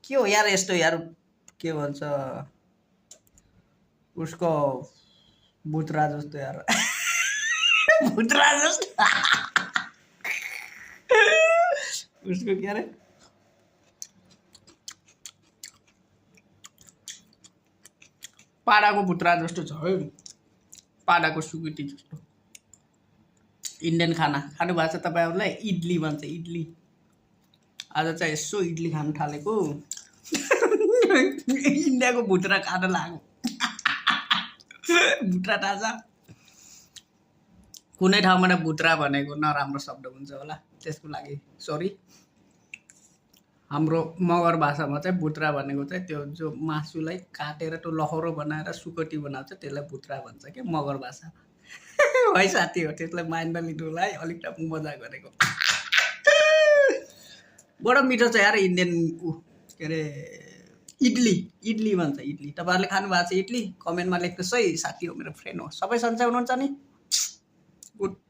के हो यार यस्तो यार के भन्छ उसको भुत्रा जस्तो यार भुत्रा जस्तो उसको के अरे पाडाको भुत्रा जस्तो छ है पाडाको सुकुटी जस्तो इन्डियन खाना खानु भएको छ तपाईँहरूलाई इडली भन्छ इडली आज चाहिँ यसो इडली खानु थालेको इन्डियाको भुत्रा खान लाग्यो भुत्रा ताजा कुनै ठाउँमा भुत्रा भनेको नराम्रो शब्द हुन्छ होला त्यसको लागि सरी हाम्रो मगर भाषामा चाहिँ भुत्रा भनेको चाहिँ त्यो जो मासुलाई काटेर त्यो लहरो बनाएर सुकटी बनाउँछ त्यसलाई भुत्रा भन्छ क्या मगर भाषामा है साथी हो त्यसलाई माइन्ड लिनु होला है अलिक मजा गरेको बडो मिठो छ यार इन्डियन के अरे इडली इडली भन्छ इडली तपाईँहरूले खानु भएको छ इडली कमेन्टमा लेख्नुहोस् है साथी हो मेरो फ्रेन्ड हो सबै सन्चै हुनुहुन्छ नि गुड